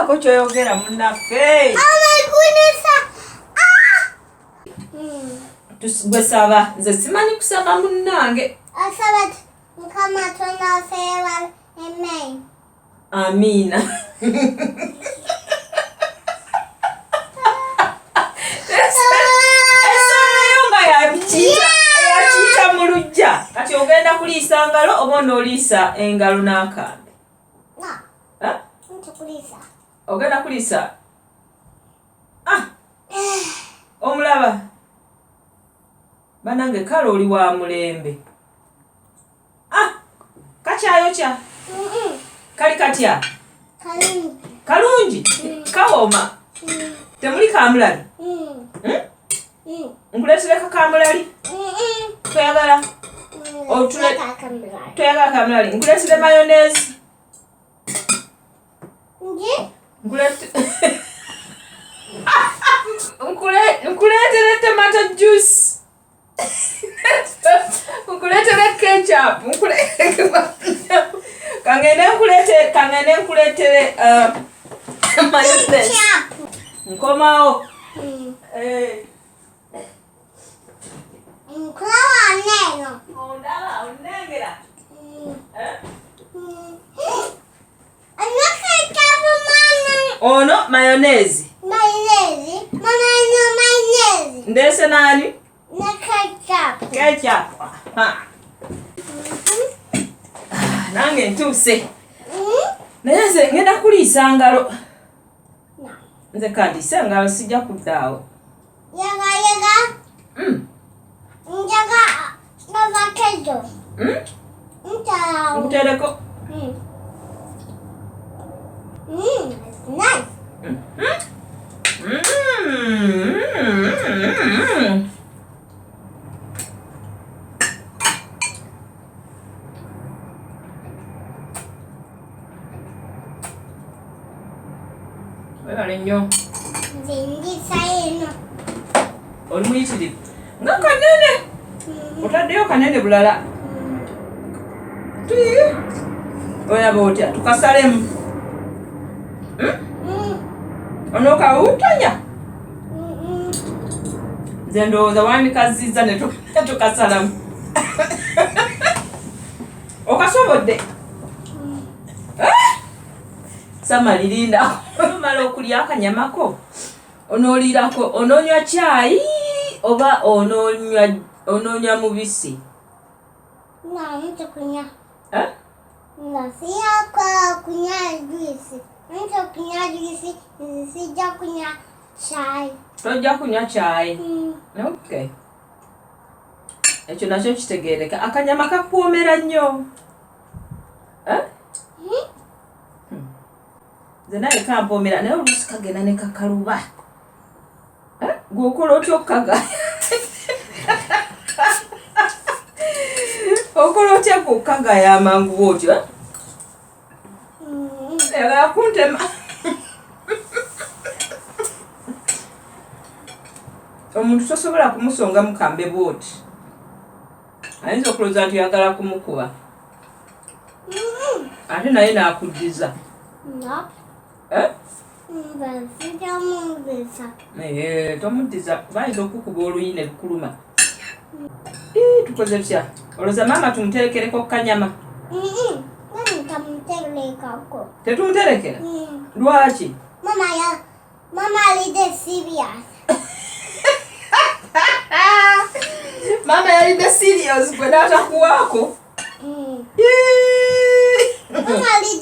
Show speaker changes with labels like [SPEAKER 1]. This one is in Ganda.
[SPEAKER 1] Baako kyoyogera munnaffe.
[SPEAKER 2] Oh my goodness! Ah!
[SPEAKER 1] Gwe saba, nze simanyi kusaba munnange.
[SPEAKER 2] Asaba Mukama Tonda oseyebale. Amen.
[SPEAKER 1] Amiina. Essala nga yakiyita mu luggya. Kati ogenda kuliisa ngalo oba onooliisa engalo n'akambe? Ogenda kuliisa? Ah! Omulaba? Banange kale oli wa mulembe. Ah! Kakyayokya? Kali katya? Kalungi. Kawooma. Temuli kamulali? Hmm? Nkuleetereko kamulali? Toyagala? Toyagala kamulali? Nkuleetere mayonnaise? Nkuleetere tomato juice? Nkuleetere ketchup? Kangende nkuleetere, kangende nkuleetere mayonnaise. Nkomawo. Eh.
[SPEAKER 2] Nkulaba neno.
[SPEAKER 1] Ondaba, onnengera. Eh? Ono mayonnaise.
[SPEAKER 2] Mayonnaise. Mama no mayonnaise.
[SPEAKER 1] Ndeese nani?
[SPEAKER 2] Ne ketchup.
[SPEAKER 1] Ketchup. Ha. Nange ntuuse. Naye nze ngenda kuliisa ngalo. Nze kandiise engalo, sijja kudda awo.
[SPEAKER 2] Yaga yaga. Njaga avocado. Nta.
[SPEAKER 1] Nkutereko.
[SPEAKER 2] Nice.
[SPEAKER 1] Webale nnyo.
[SPEAKER 2] Nze ndisa eno.
[SPEAKER 1] Oli muyitirivu. Nga kanene. Otaddeyo kanene bulala. Olaba otya tukasalemu? Onookawuutanya? Nze ndowooza wandikazizza ne tukasalamu. Okasobodde? Samalirinda. Omala okulya akanyamako onooliirako, onoonywa caayi oba onoonywa mubisi?
[SPEAKER 2] No, nja kunywa.
[SPEAKER 1] Eh?
[SPEAKER 2] No, siyako kunywa juice. Nja kunywa juice, sijja kunywa chai.
[SPEAKER 1] Tojja kunywa caayi? Okay. Ekyo nakyo kitegeereka. Akanyama kakuwoomera nnyo. Eh? Nze naye kampoomera, naye oluusi kagenda ne kakaluba. Eh? Gwe okola otya okukagaya? Okola otya gwe okukagaya amangu bw'otyo? Eh? Ayagala kuntema. Omuntu tosobola kumusonga mukambe bw'oti. Ayinza okulowooza nti oyagala kumukuba. Ate naye n'akuddiza. Eh? Tomuddiza kuba ayinza okukuba oluyi ne lukuluma. Tukoze tutya? Olowooza maama tumuterekereko ku kanyama? Tetumuterekera? Lwaki?
[SPEAKER 2] Mama alidde serious.
[SPEAKER 1] Maama yalidde serious gwe n'atakuwaako.
[SPEAKER 2] Mama alidde